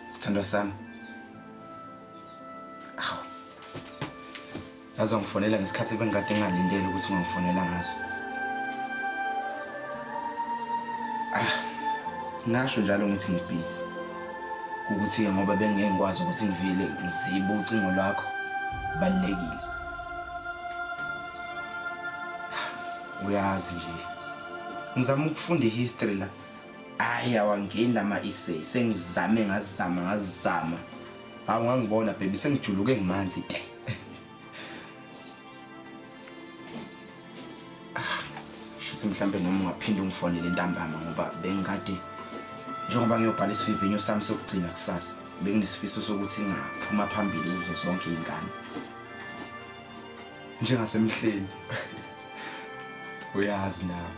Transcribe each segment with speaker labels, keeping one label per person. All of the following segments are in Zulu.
Speaker 1: Sithandwa sami. Awu. Yazi wangifonela ngesikhathi ebengikade ngingalindele ukuthi ungangifonela ngaso. Ah. Ngasho njalo ngithi ngibhizi. Ukuthi-ke ngoba bengeke ngikwazi ukuthi ngivile ngizibe ucingo lwakho. Balulekile. Uyazi nje. Ngizama ukufunda ihistory la. Hayi awangeni lama essay sengizame ngazama ngazama. Hawu ngangibona baby sengijuluke ngimanzi te. Ah, shuthi mhlambe noma ungaphinde ungifonele ntambama ngoba bengikade njengoba ngiyobhala isivivinyo sami sokugcina kusasa benginesifiso sokuthi ngaphuma phambili kuzo zonke izingane. Njengasemhleni. Uyazi nawe.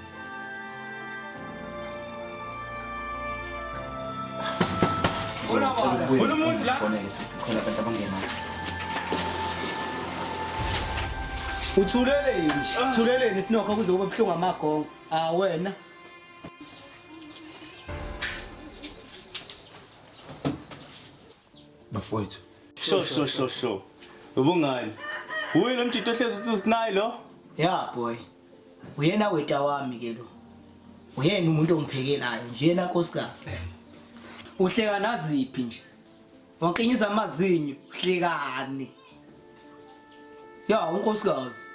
Speaker 1: Ngicela ubuye ungifonele khona abantu abangenayo.
Speaker 2: Uthulele nje, uthuleleni isinokho kuze kube buhlungu amagongo. Ah wena.
Speaker 1: Bafowethu.
Speaker 3: Sho sho sho sho. Ubungani. Uye lo mjito ohlezi uthi usinayi lo?
Speaker 2: Yeah boy. Uyena weta wami ke lo. Uyena umuntu ongiphekelayo nje yena nkosikazi. Uhleka naziphi nje? Wankinyiza amazinyo, uhlekani? Ya unkosikazi.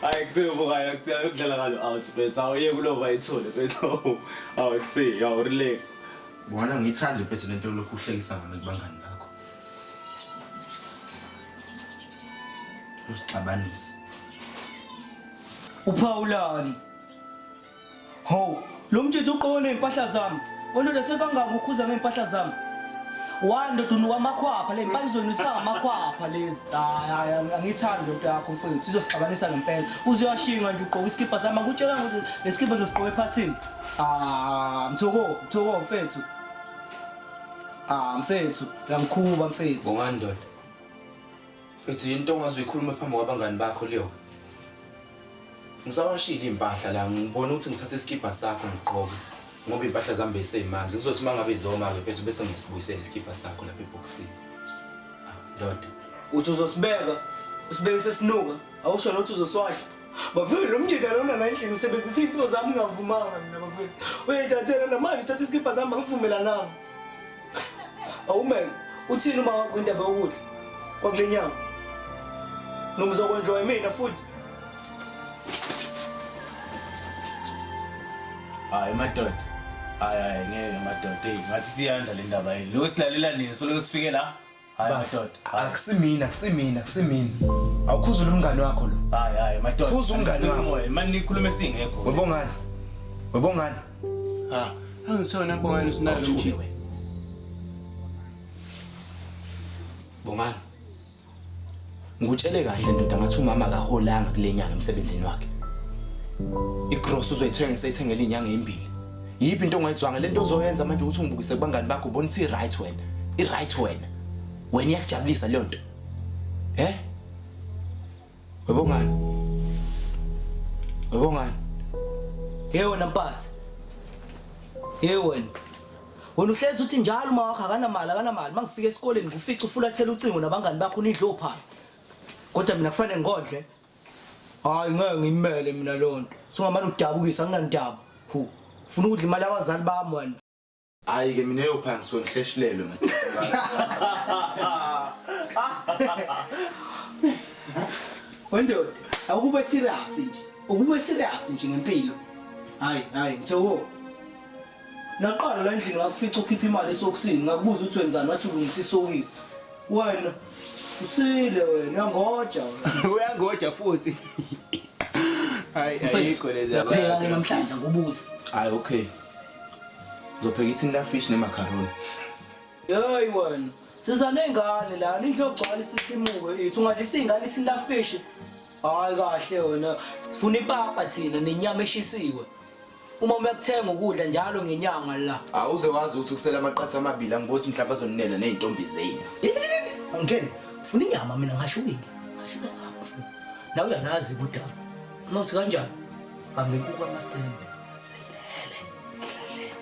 Speaker 3: Hayi kusebukayo kuseya ukudlala ngalo out mfethu awuye kulova ithole mfethu awu kuseya awu relax
Speaker 1: Bona ngiyithanda mfethu lento lokhu uhlekisa ngami kubangani bakho. Usixabanise.
Speaker 2: Uphawulani? Ho, lo mjita uqoke ney'mpahla zami. Wena sekangaka ukhuza ngey'mpahla zami. Wa ndoda unuka amakhwapha le mpahla uzonwisa ngamakhwapha lezi. Hayi hayi angiyithandi lento yakho mfowethu. Izosixabanisa ngempela. Uze uyashinga nje ugqoka isikibha sami angikutshela ukuthi lesikibha ngizosigqoka ephathini. Ah, Mthoko, Mthoko mfethu. Ah mfethu, uyangikhuba mfethu.
Speaker 1: Bongani ndoda. Mfethu yinto ongaze uyikhulume phambi kwabangani bakho leyo. Ngisawashile iy'mpahla la ngibona ukuthi ngithathe isikibha sakho ngigqoke ngoba iy'mpahla zami beziseyimanzi. Kuzothi uma ngabe zoma-ke mfethu bese ngiyasibuyisela isikibha sakho lapha ebhokisini. Ndoda.
Speaker 2: Uthi uzosibeka, usibeke sesinuka, awusho nokuthi uzoswasha. Bafethu lo mjita lona la endlini usebenzisa iy'nto zami ngingavumanga mina bafethu. Uyayithathela namanje uthatha isikibha sami angivumelananga. Awumeke, uthini uma wakho indaba yokudla kwakule nyanga? Noma uzokondliwa yimina futhi?
Speaker 3: Hayi madoda. Hayi hayi ngeke madoda. Hey ngathi siyanda le ndaba yini. Lokho silalela nini soloko sifike la? Hayi madoda.
Speaker 1: Akusimina, akusimina, akusimina. Awukhuzule umngani wakho lo.
Speaker 3: Hayi hayi madoda.
Speaker 1: Khuza umngani wakho.
Speaker 3: Umoya, mani nikhulume singekho.
Speaker 1: Webongani. Webongani.
Speaker 3: Ha, angithona bongani usinayo lo
Speaker 1: Awuthule
Speaker 3: mjita.
Speaker 1: wena. Bongani. Ngikutshele kahle ndoda ngathi umama akaholanga kule nyanga emsebenzini wakhe. Igross uzoyithenga ngisayithengela izinyanga ezimbili. Yiphi into ongayizwanga lento ozoyenza manje ukuthi ungibukise kubangani bakho ubona ukuthi i-right wena. I-right wena. Wena iyakujabulisa leyo nto. Eh? Webongani. Webongani.
Speaker 2: Hey wena mphathi. Hey wena. Wena uhlezi uthi njalo uma wakho akanamali akanamali mangifika esikoleni ngikufica ufulathela ucingo nabangani bakho nidle ophayo. Kodwa mina kufanele ngondle. Hayi ngeke ngimele mina lonto. Sungamane udabukisa anginandaba. Hu. Ufuna ukudla imali yabazali bami wena.
Speaker 1: Hayi ke mina eyophansi ngihlehlelwe manje.
Speaker 2: Wendoda, awukube serious nje. Ukube serious nje ngempilo. Hayi, hayi, Mthoko. Naqala la endlini ngakufica ukhipha imali esokisini, ngakubuza ukuthi wenzani wathi ulungisa isokisi. Wena usile wena, uyangoja wena.
Speaker 4: Uyangoja futhi. Hayi ayikho lezi
Speaker 2: Uyapheka ke namhlanje ngobuzi.
Speaker 1: Hayi okay. Ngizopheka ithini la fish nemacaroni.
Speaker 2: Hey wena, siza nengane la, indlu yogcwala isisimuke ithi ungadlisa ingane ithini la fish. Hayi kahle wena, sifuna ipapa thina nenyama eshisiwe. Uma uyakuthenga ukudla njalo ngenyanga la.
Speaker 1: Awuze wazi ukuthi kusele amaqatha amabili angibothi mhlawumbe azoninela nezintombi zenu. Angitheni.
Speaker 2: Ngifuna inyama mina ngashukile. Ngashuke kabi mfethu. Nawe uyalazi kudaba. Uma uthi kanjani? Bamba inkukhu kamastende. Seyilele. Hlahleni.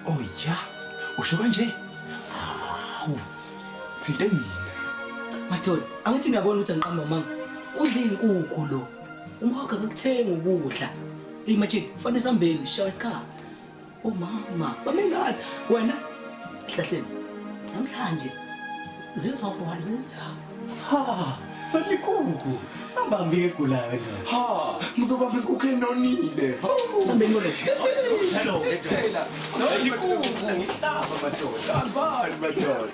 Speaker 1: Oh ya, usho kanje? Hawu. Thinte mina.
Speaker 2: Madoda, angithi niyabona ukuthi angiqamba amanga. Udla inkukhu lo. Umhoga akakuthengi ukudla. Hey manje, kufanele sihambeni sishawe isikhathi. Oh mama, bame ngani wena? Hlahleni. Namhlanje zizobona.
Speaker 3: Ha, sathi kuku. Ambambi egulayo ndoda.
Speaker 1: Ha, ngizobamba inkukhu enonile.
Speaker 2: Sihambeni kolo.
Speaker 3: Hello,
Speaker 1: Phela, inkukhu ngihlaba madoda. Albani madoda.